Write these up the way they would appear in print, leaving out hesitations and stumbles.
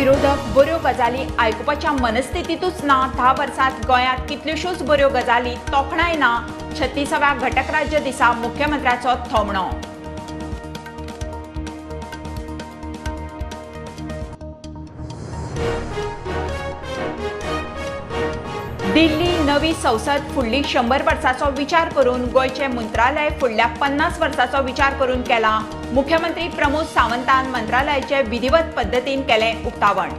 विरोधक बऱ्यो गजाली आयकुपाच्या मनस्थितीतूच ना. 10 वर्सांत गोंयांत कितल्योश्योच बऱ्यो गजाली तोखणाय ना. 36व्या घटक राज्य दिसा मुख्यमंत्र्याचो थोमणो. दिल्ली नवी संसद फुडली 100 वर्सांचो विचार करून, गोंयचें मंत्रालय फुडल्या 50 वर्सांचो विचार करून केला. मुख्यमंत्री प्रमोद सावंतान मंत्रालयाचे विधिवत पद्दतीन केलें उक्तावण.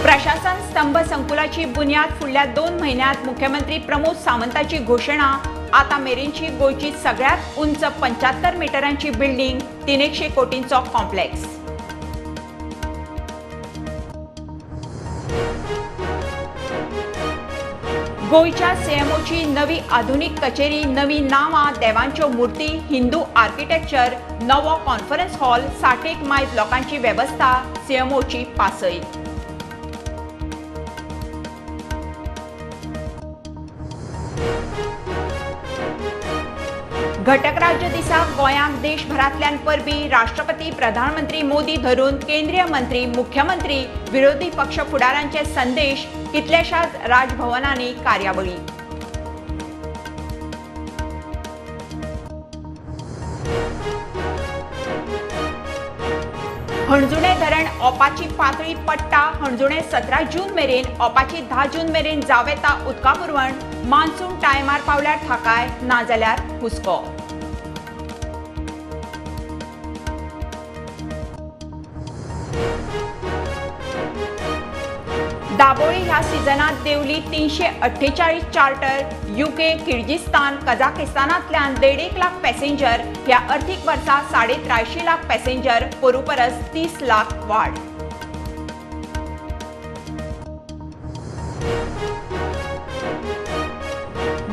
प्रशासन स्तंभ संकुलाची बुन्याद फुडल्या 2 म्हयन्यांत, मुख्यमंत्री प्रमोद सावंताची घोशणा. आता मेरेनची गोंयची सगळ्यात उंच 75 मिटरांची बिल्डिंग, 300 कोटींचो कॉम्प्लेक्स. गोंयच्या सीएमओची नवी आधुनिक कचेरी, नवी नांवां, देवांच्यो मूर्ती, हिंदू आर्किटेक्चर, नवो कॉन्फरन्स हॉल, 60 मायज लोकांची वेवस्था, सीएमओची पासय. घटक राज्य दिसा गोंयांक देशभरांतल्यान परबी. राष्ट्रपती, प्रधानमंत्री मोदी धरून केंद्रीय मंत्री, मुख्यमंत्री, विरोधी पक्ष फुडारांचे संदेश, कितल्याशाच राजभवनांनी कार्यावळी. हणजुणे धरण ओपाची पातळी पडटा. हणजुणे 17 जून मेरेन, ओपाची 10 जून मेरेन जावं येता उदका पुरवण. मान्सून टायमार पावल्यार थाकाय, नाजाल्यार हुस्को. दाबोळी ह्या सिजनात देंवली 348 चार्टर. युके, किर्गिस्तान, कझाकिस्तानांतल्यान 1.5 लाख पॅसेंजर. ह्या अर्थीक वर्सा 83.5 लाख पॅसेंजर, पोरू परस 30 लाख वाड.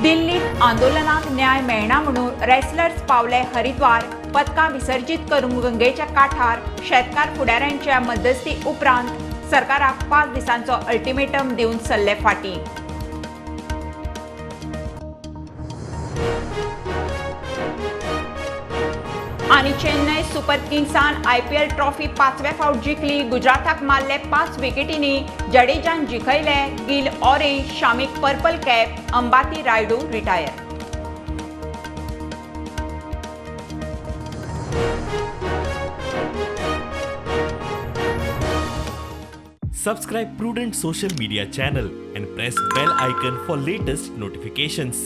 दिल्लीत आंदोलनाक न्याय मेळना म्हणून रेसलर्स पावले हरिद्वार. पदकां विसर्जीत करून गंगेच्या काठार. शेतकार फुडाऱ्यांच्या मध्यस्थी उपरांत सरकाराक 5 दिसांचो अल्टिमेटम दिवन सल्ले फाटीं. आनी चेन्नय सुपर किंग्सान आयपीएल ट्रॉफी 5वे फावट जिखली. गुजराताक मारले 5 विकेटींनी. जडेजान जिखयले. गिल ऑरेंज, शामीक purple cap, Ambati Rayudu retire. Subscribe Prudent Social Media channel and press bell icon for latest notifications.